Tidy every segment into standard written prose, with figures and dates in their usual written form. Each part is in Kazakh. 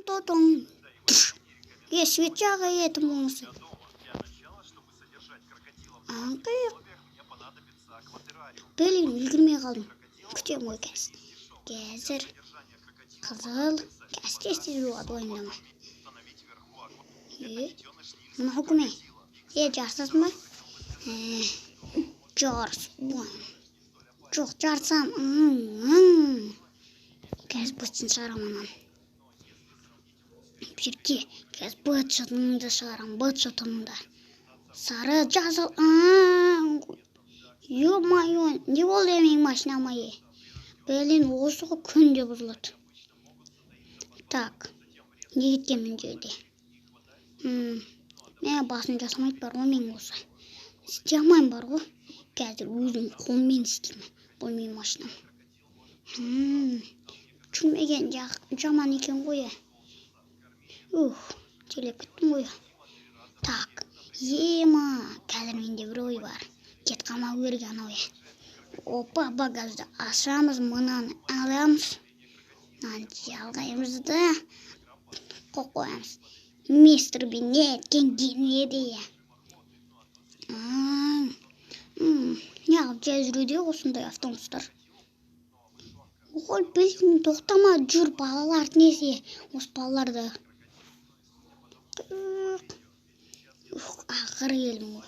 Тон. Е, свет жақ, е, тым болмаса. Аңқиық. Блин, үлгермей қалдым. Күтемін ғой қазір. Қазір. Қызыл. Қазір тез тез болады, уайымдама. Е, мынау кім, е? Е, жарысасың ба? Жарыспаймын. Жоқ, жарысам. Қазір бытшын шығарамын ананы. Жерге қазір быт-шытыңды шығарамын, быт-шытыңды. Сары, жасыл. Ё-моё, не болды менің машинама, е? Блин, осы ғой, күнде бұзылады. Так, не кеткен мына жерде? Мә, басым жасамайды бар ғой менің осы. Істей алмаймын бар ғой. Қазір өзім қолыммен істеймін. Бұл менің машинам. Жүрмеген жаман екен ғой, е. Ух, терлеп кеттім ғой. Так, ема, қазір менде бір ой бар. Кет қалмау керек анау, е. Опа, багажды ашамыз, мынаны аламыз. Мынаны жалғаймыз да қойып қоямыз. Мистер Бин не еткен генеді, е. Неғып жай жүруде осындай автобустар? Ой, блин, тоқтама, жүр, балалар несі? Осы балаларды. Ух, ақыры келдім ғой.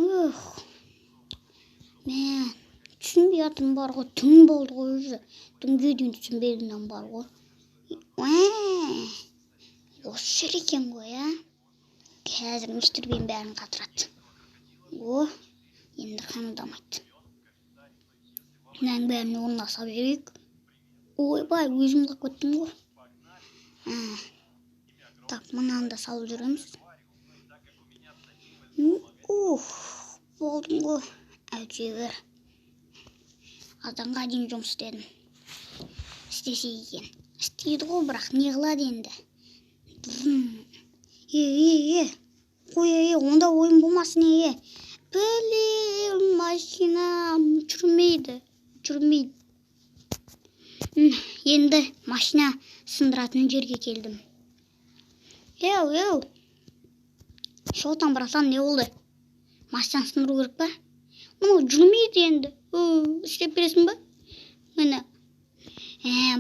Ух, мә, түсінбей жатырмын бар ғой, түн болды ғой уже. Түнге дейін түсінбедім бар ғой. Уә, осы жер екен ғой, а? Қазір мистер Бин бәрін қатырады. О, енді қимылдамайды. Мынаның бәрін орнына салып жіберейік. Ойбай, өзім құлап кеттім ғой. Так, мынаны да салып жүреміз. Ух, болдым ғой. Әйтеуір. Азанға дейін жұмыс істедім. Істесе екен. Істейді ғой, бірақ не қылады енді? Е, е, е. Қой, е, онда ойын болмасын, е, е. Блин, машинам жүрмейді. Жүрмейді. Енді машина сындыратын жерге келдім. Еу, еу. Шотан, братан, не болды? Машинаны сындыру керек па? Мынау жүрмейді енді. Істеп бересің ба? Міне.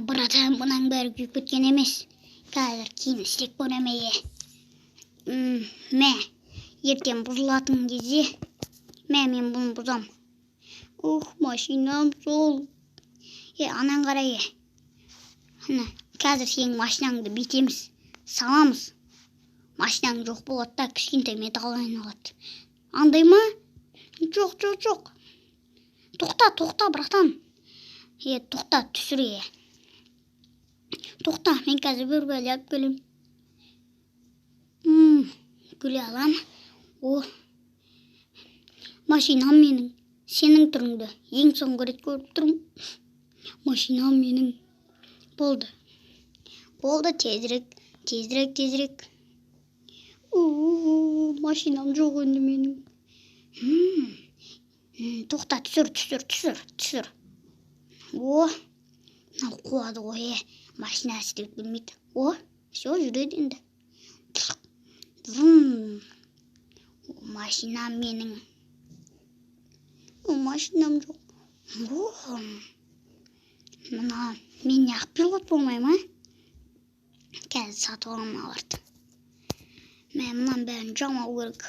Братан, бұның бәрі күйіп кеткен емес. Қазір кейін істеп көремін, е. Мә, ертең бұзылатын кезде, мә, мен бұны бұзам. Ух, машинам сол. Е, анан қарай, е. Ана, қазір сенің машинаңды бүйтеміз, саламыз. Машинаң жоқ болады да, кішкентай металл айналады. Андай ма? Жоқ, жоқ, жоқ. Тоқта, тоқта, братан. Е, тоқта, түсір, е. Тоқта, мен қазір бір бәле алып келемін. Күле алам. О, машинам менің. Сенің түріңді ең соңғы рет көріп тұрмын. Машинам менің. Болды. Болды, тезірек, тезірек, тезірек. У-у-у, машинам жоқ енді менің. Тоқта, түсір, түсір, түсір, түсір. О, мынау қуады ғой, е. Машина істеп білмейді. О, все, жүреді енді. Вум. О, машинам менің. О, машинам жоқ. О, мына мен неғып пилот болмаймын, а? Қазір сатып аламын мыналарды. Мә, мынаның бәрін жамау керек.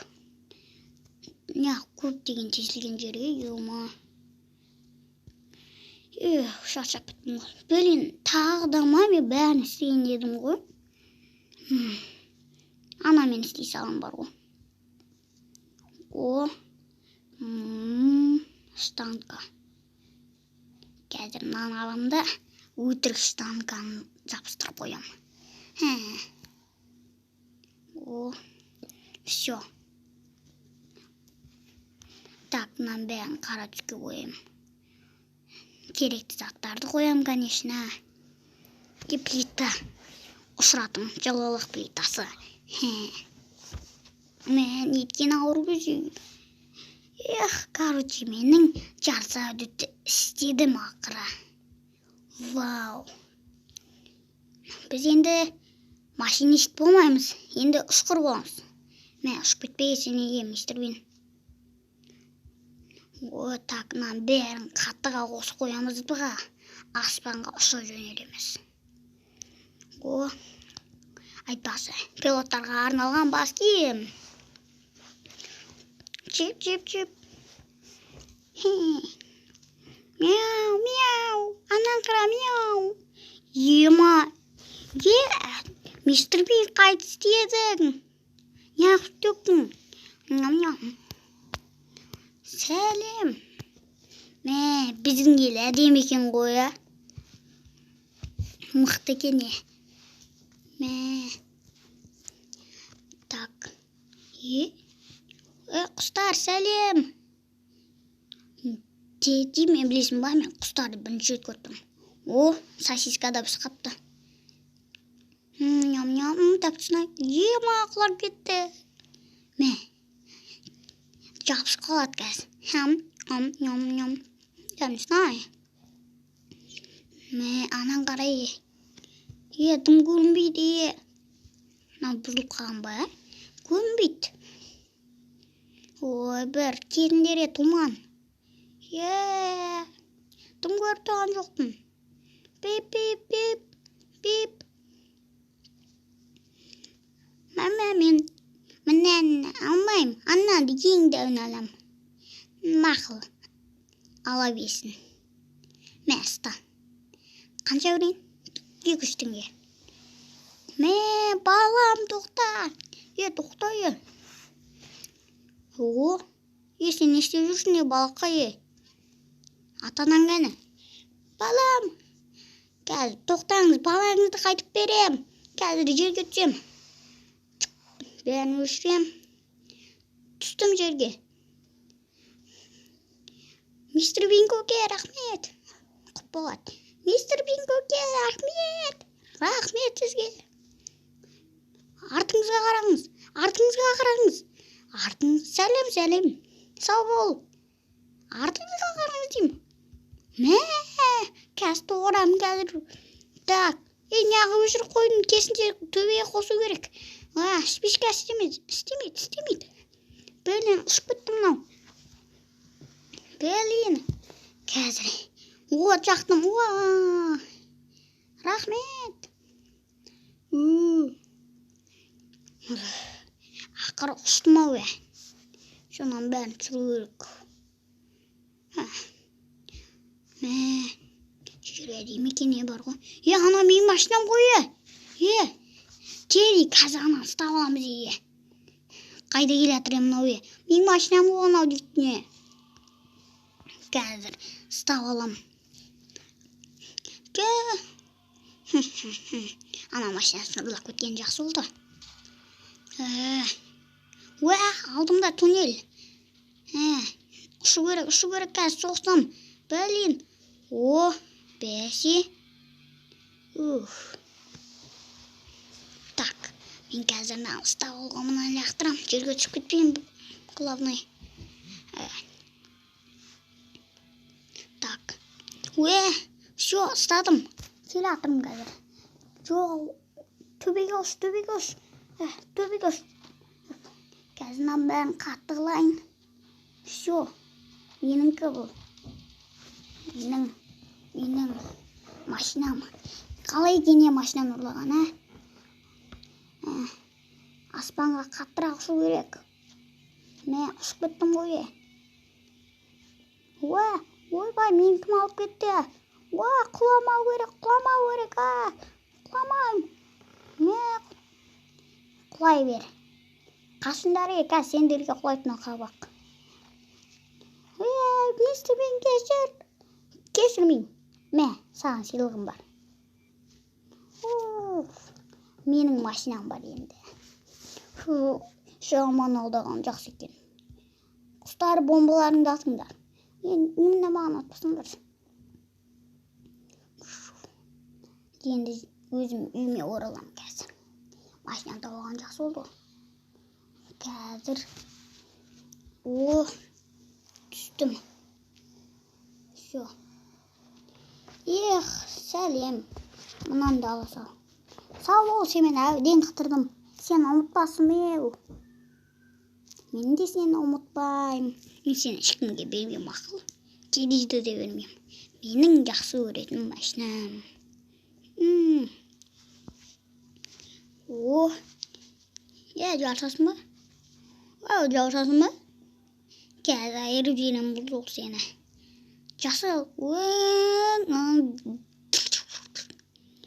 Неғып көп деген тесілген жерге, ё-ма. Эх, шаршап кеттім ғой. Блин, тағы да ма, мен бәрін істейін дедім ғой. Ана мен істей салам бар ғой. О, штанга. Қазір мынаны аламын да, өтірік штанганы жабыстырып қоямын. Хә. О, все. Так, мынаның бәрін қара түске қоямын. Керекті заттарды қоямын, конечно. И плита. Ұшыратын жылылық плитасы. Хә. Мә, неткен ауыр көзі. Эх, короче, менің жарты әдетті істедім ақыры. Вау. Біз енді машинист болмаймыз, енді ұшқыр боламыз. Мә, ұшып кетпей сен неге, мистер Бин? О, так, мынаның бәрін қаттыға қосып қоямыз да, аспанға ұша жөнелеміз. О, айтпақшы, пилоттарға арналған бас киім. Чип, чип, чип. Мяу, мяу. Анан қара, мяу. Ема. Е, мистер Бин, қайда істедің? Неғып төктің? Ням, ням. Сәлем. Мә, біздің ел әдемі екен ғой, а? Мықты екен, е. Мә. Так. Е? Е, құстар, сәлем. Тети, мен білесің ба, мен құстарды бірінші рет көріп тұрмын. О, сосиска да пісіп қапты. Ням, ням, тәптісін. Ема, құлап кетті. Мә. Жабысып қалады қазір. Хам, ам, ням, ням. Тәптісін. Мә, анан қарай. Е, дым көрінбейді, е. Мынау бұзылып қалған ба, ә? Көрінбейді. Ой, бір кетіңдер, е, тұман. Е, дым көріп тұрған жоқпын. Пип, пип, пип, пип. Мама, мен мынаны алмаймын, ананы ең дәуін аламын. Мақұл, ала берсін. Мә, ұста. Қанша берейін? 200 теңге. Мә, балам, тоқта. Е, тоқта, е. О, е, сен не істеп жүрсің, е, балақай, е? Ата-анаң кәні? Балам, қазір тоқтаңыз, балаңызды қайтып берем. Қазір жерге түсем. Бәрін өшірем. Түстім жерге. Мистер Бин көке, рахмет. Құп болады. Мистер Бин көке, рахмет. Рахмет сізге. Артыңызға қараңыз. Артыңызға қараңыз. Артыңыз, сәлем, сәлем. Сау бол. Артыңызға қараңыз деймін. Мә, қазір тоғырамын қазір. Так, ей, неғып өшіріп қойдың? Керісінше төбеге қосу керек. А, спичка істемейді, істемейді, істемейді. Блин, ұшып кетті мынау. Блин, қазір. От жақтым. Уа! Рахмет. Ақыры ұштым ау, е. Соның бәрін түсіру керек. Мә, жер әдемі екен, е, бар ғой. Е, ана менің машинам ғой, е. Е, Терри, қазір ананы ұстап аламыз, е. Қайда келе жатыр, е, мынау, е? Менің машинам ғой анау дейтін, е. Қазір ұстап аламын. Ана машинасын ұрлап кеткен жақсы болды. Уә, алдымда туннель. Ұшу керек, ұшу керек, қазір соқсам. Блин. О, бәсе. Ух. Так, мен қазір мынаны ұстап алуға мынаны лақтырамын. Жерге түсіп кетпеймін, главный. Так. Уә, все, ұстадым. Келе жатырмын қазір. Жоқ, төбеге ұш, төбеге ұш. Төбеге ұш. Қазір мынаның бәрін қатты қылайын. Все, меніңкі бұл. Менің машинам. Қалай екен, е, машинаны ұрлаған, ә? Аспанға қаттырақ ұшу керек. Мә, ұшып кеттім ғой, е. Уа, ойбай, мені кім алып кетті? Уа, құламау керек, құламау керек, а. Құламаймын. Мә, құлай бер. Қашыңдар, е, қазір сендерге құлайтын қабақ. Е, мистер Бин, кешір. Кешірмеймін. Мә, саған сыйлығым бар. Уф, менің машинам бар енді. Фу, жаман алдаған жақсы екен. Құстар, бомбаларыңды атыңдар. Енді немене маған атпасыңдар. Енді өзім үйіме ораламын қазір. Машинаны тауып алған жақсы болды ғой. Қазір. О, түстім. Все. Эх, сәлем. Мынаны да ала сал. Сау бол, сенімен әбден қыдырдым. Сен ұмытпасын еу. Мен де сені ұмытпаймын. Мен сені ешкімге бермеймін, мақұл. Кедейді де бермеймін. Менің жақсы көретін машинам. О, е, жарысасың ба? Ау, жарысасың ба? Қазір айырып жіберемін бұл жолы сені. Жақсы.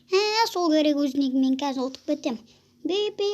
Ә, сол керек өзіне, мен қазір ұтып кетемін. Би би.